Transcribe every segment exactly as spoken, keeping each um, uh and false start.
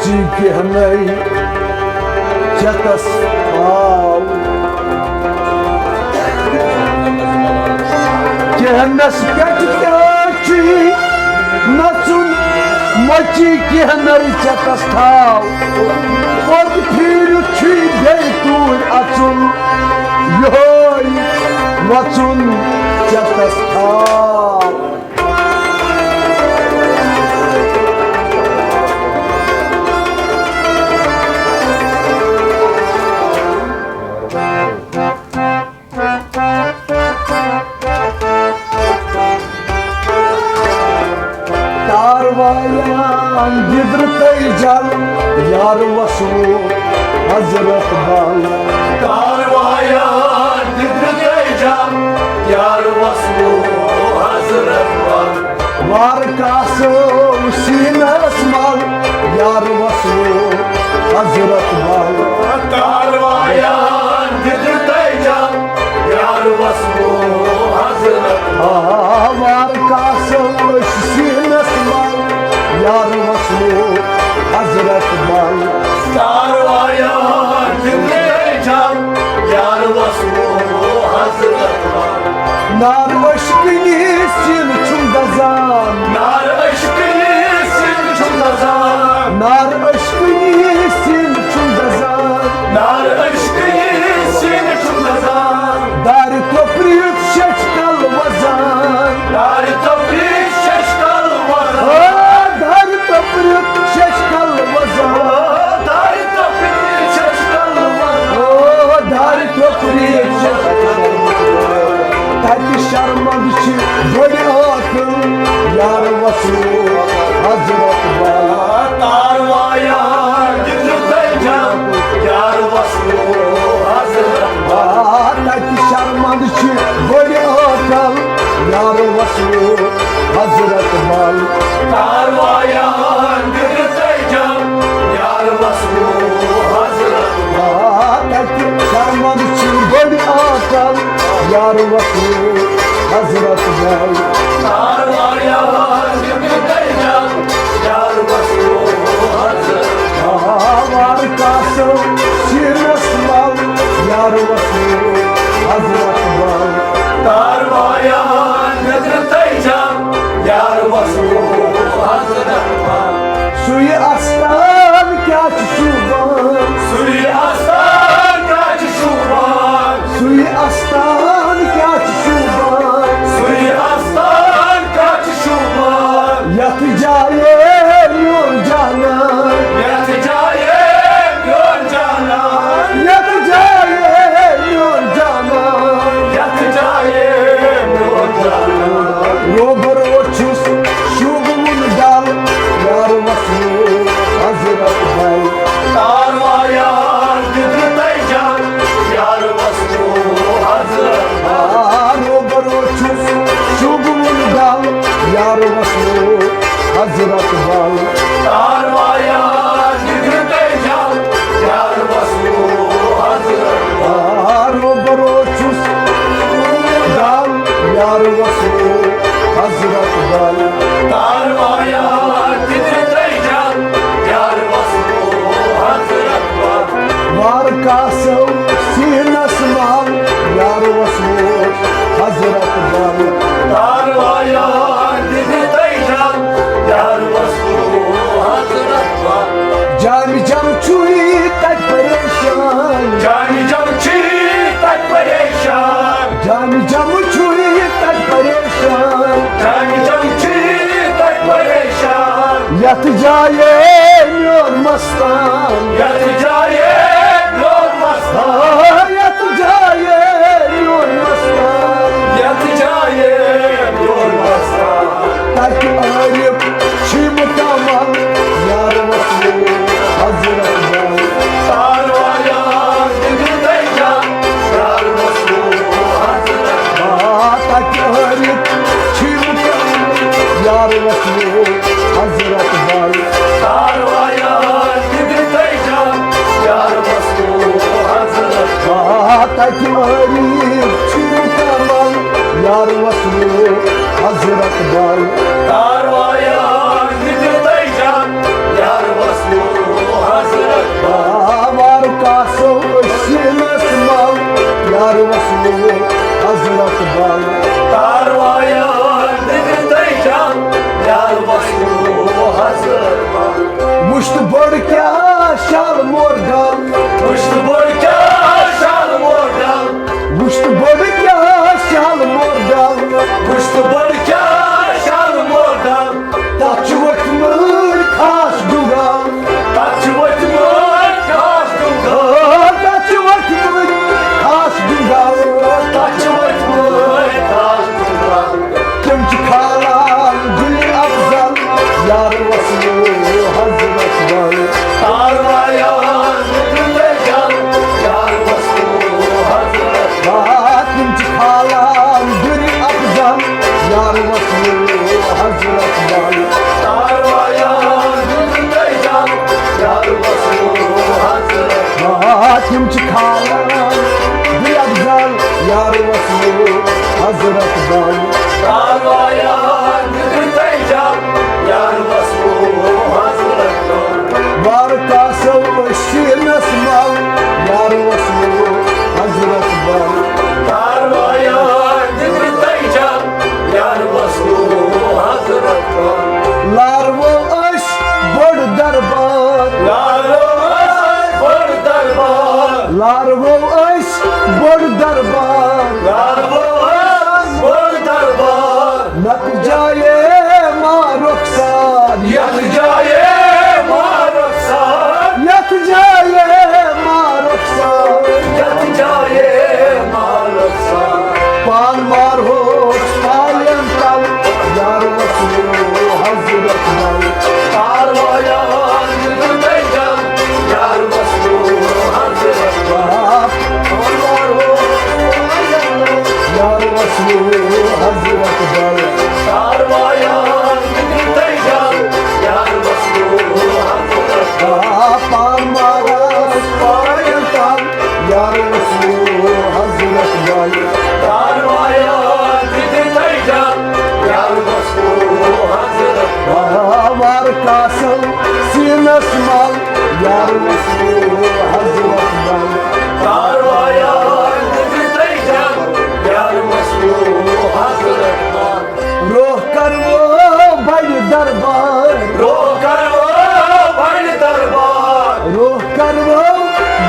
چی کینٛہہ نَے چَتَس آو۔ کینٛہہ نَس پٮ۪ٹھ کیٛاہ چھُے نَژُن؟ مَچی کینٛہہ نَے چَتَس تھاو۔ پوٚت پھیٖرِتھ چھُے بیٚیہِ توٗرۍ اَژُن۔ یِہوٚے وَژُن چَتَس تھاو۔ تاروایان دِدرٕ تٔے جل، یار وسوو حضرت بل۔ تاروایان دِدرٕ تٔے جل، یار وسوو حضرت بل۔ وار کاسو سینس مل، یار وسوو حضرت بل۔ تاروایان دِدرٕ تٔے جل، یار وسوو حضرت بل۔ آ، وار کاسو سینس مل، یار وسوو حضرت بل۔ تاروایان دِدرٕ تٔے جل، یار وسوو حضرت بل۔ نار عشقٕنی سیٖنہٕ چھُم دزان۔ نار عشقٕنی سیٖنہٕ چھُم دزان۔ نار عشقٕنی سیٖنہٕ چھُم دزان۔ نار عشقٕنی سیٖنہٕ چھُم دزان۔ دارِ تۄپرِتھ ششکل وزان۔ دارِ تۄپرِتھ ششکل وزان۔ آ، دارِ تۄپرِتھ ششکل وزان۔ آ، دارِ تۄپرِتھ ششکل وزان۔ آ، دارِ تۄپرِتھ ششکل وزان۔ تَتہِ شرمند چھِ بٔڑۍ عاقل، یار وسوو حضرت بل۔ تاروایان دِدرٕ تٔے جل، یار وسوو حضرت بل۔ آ، تَتہِ شرمند چھِ بٔڑۍ عاقل، یار وسوو حضرت بل۔ تاروایان دِدرٕ تٔے جل، یار وسوو حضرت بل۔ آ، تَتہِ شرمند چھِ بٔڑۍ عاقل، یار وسوو حضرت بل۔ تاروایان دِدرٕ تٔے جل، یار وسوو حضرت بل۔ آ، وار کاسو سیٖنس مل، یار وسوو حضرت بل۔ تاروایان دِدرٕ تٔے جل، یار وسوو حضرت بل۔ سُے استان کیٛاہ چھُ شوٗبان؟ سُے استان کیٛاہ چھُ شوٗبان؟ سُے استان کیٛاہ چھُ شوٗبان؟ سُے استان کیٛاہ چھُ شوٗبان؟ یَتھ جایہِ میون جانان۔ یَتھ جایہِ میون جانان۔ یَتھ جایہِ میون جانان۔ یَتھ جایہِ میون جانان۔ روبرو چھُس شوٗبوُن ڈل، یار وسوو حضرت بل۔ تاروایان دِدرٕ تٔے جل، یار وسوو حضرت بل۔ آ، روبرو چھُس شوٗبوُن ڈل، یار وسوو حضرت بل۔ تاروایان دِدرٕ تٔے جل، یار وسوو حضرت بل۔ آ، روبرو چھُس ڈل، یار وسوو حضرت بل۔ تاروایان دِدرٕ تٔے جل، یار وسوو حضرت بل۔ وار کاسو سیٖنس مل، یار وسوو حضرت بل۔ تاروایان دِدرٕ تٔے جل، یار وسوو حضرت بل۔ جامِ جم چھُے تَتہِ پریشان۔ جامِ جم چھُے تَتہِ پریشان۔ جامِ جم چھُے تَتہِ پریشان۔ جامِ جم چھُے تَتہِ پریشان۔ یَتھ جایہِ میون مستان۔ یَتھ جایہِ میون مستان۔ آ، یَتھ جایہِ میون مستان۔ یَتھ جایہِ میون مستان۔ تَتہِ عٲرِف چھِ مُکمل، یار وسوو حضرت بل۔ تاروایان دِدرٕ تٔے جل، یار وسوو حضرت بل۔ آ، تَتہِ عٲرِف چھِ مُکمل، یار وسوو حضرت بل۔ تاروایان دِدرٕ تٔے جل، یار وسوو حضرت بل۔ آ، شال مور ڈل۔ وٕچھ تہٕ بوٚڑ کیٛاہ شال مور ڈل۔ وٕچھ تہٕ بوٚڑ کیٛاہ شال مور ڈل۔ وٕچھ تہٕ بوٚڑ کیٛاہ شال مور ڈل۔ تَتھ چھِ ؤتھمٕتۍ خاص ڈُنٛگل۔ تَتھ چھِ ؤتھمٕتۍ خاص ڈُنٛگل۔ تَتھ چھِ ؤتھمٕتۍ خاص ڈُنٛگل۔ تَتھ چھِ ؤتھمٕتۍ خاص ڈُنٛگل۔ تِم چھِ کھالان گُلِ افضل، یار وسلو حضرت بل۔ تار وایان گُلِ افضل، یار وسلو حضرت بل۔ آ، تِم چھِ کھالان گُلِ افضل، یار وسلو حضرت بل۔ تار وایان گُلِ افضل، یار وسلو حضرت بل۔ آ، تِم چھِ کھالان گُلِ افضل، یار وسلو حضرت بل۔ تار وایان گُلِ افضل، یار وسلو حضرت بل۔ وار کاسو أسۍ سیٖنس مل، یار وسلو حضرت بل۔ تار وایان گُلِ افضل، یار وسلو حضرت بل۔ لارو أسۍ بوٚڑ دربار۔ لارو أسۍ بوٚڑ دربار۔ لارو أسۍ بوٚڑ دربار۔ لارو أسۍ بوٚڑ دربار۔ نتھ جایے ما رخسار۔ یتھ جایے ما رخسار۔ یتھ جایے ما رخسار۔ یتھ جایے ما رخسار۔ پان مارہوس پالن تل، یار وسلو حضرت بل۔ تار وایان گُلِ افضل، یار وسلو حضرت بل۔ پان مارہوس پالن تل، یار وسلو حضرت بل۔ تار وایان گُلِ افضل، یار وسلو حضرت بل۔ پان مارہوس پالن تل، یار وسلو حضرت بل۔ تار وایان گُلِ افضل، یار وسلو حضرت بل۔ وار کاسو سیٖنس مل، یار وسلو حضرت بل۔ تار وایان گُلِ افضل، یار وسلو حضرت بل۔ روح کرو بڑِ دربار۔ روح کرو بڑِ دربار۔ روح کرو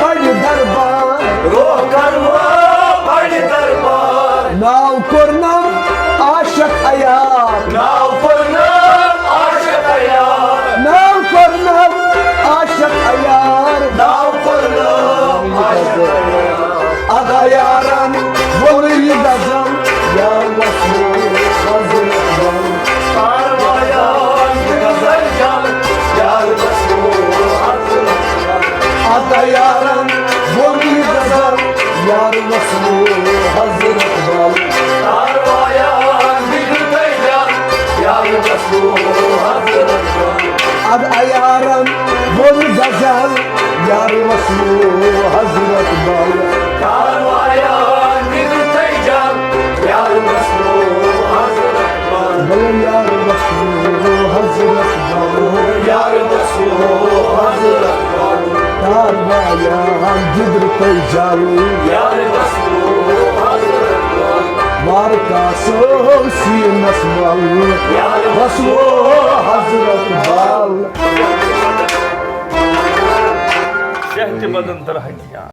بڑِ دربار۔ روح کرو بڑِ دربار۔ ناو کوٚرنم عاشق عیار۔ ناو کوٚرنم عاشق عیار۔ ناو کوٚرنم عاشق عیار۔ ناو کوٚرنم عاشق عیار۔ ادا یارن ووٚن یہِ غزل، یار وسلو حضرت بل۔ تار وایان یہِ غزل جل، یار وسلو حضرت بل۔ ادا یارن ووٚن یہِ غزل، یار وسلو حضرت بل۔ تار وایان یہِ غزل جل، یار وسلو حضرت بل۔ اد عیارن ووٚن غزل، یار وسلو حضرت بل۔ تار وایان دِتُے جل، یار وسلو حضرت بل۔ بل یار وسلو حضرت بل۔ یار وسلو حضرت بل۔ تار وایان دِتُے جل۔ یار وسلو حضرت بل۔ وار کاسو سیٖنس مل۔ یار وسلو حضرت بل۔ شہد بدن تر ہتیان۔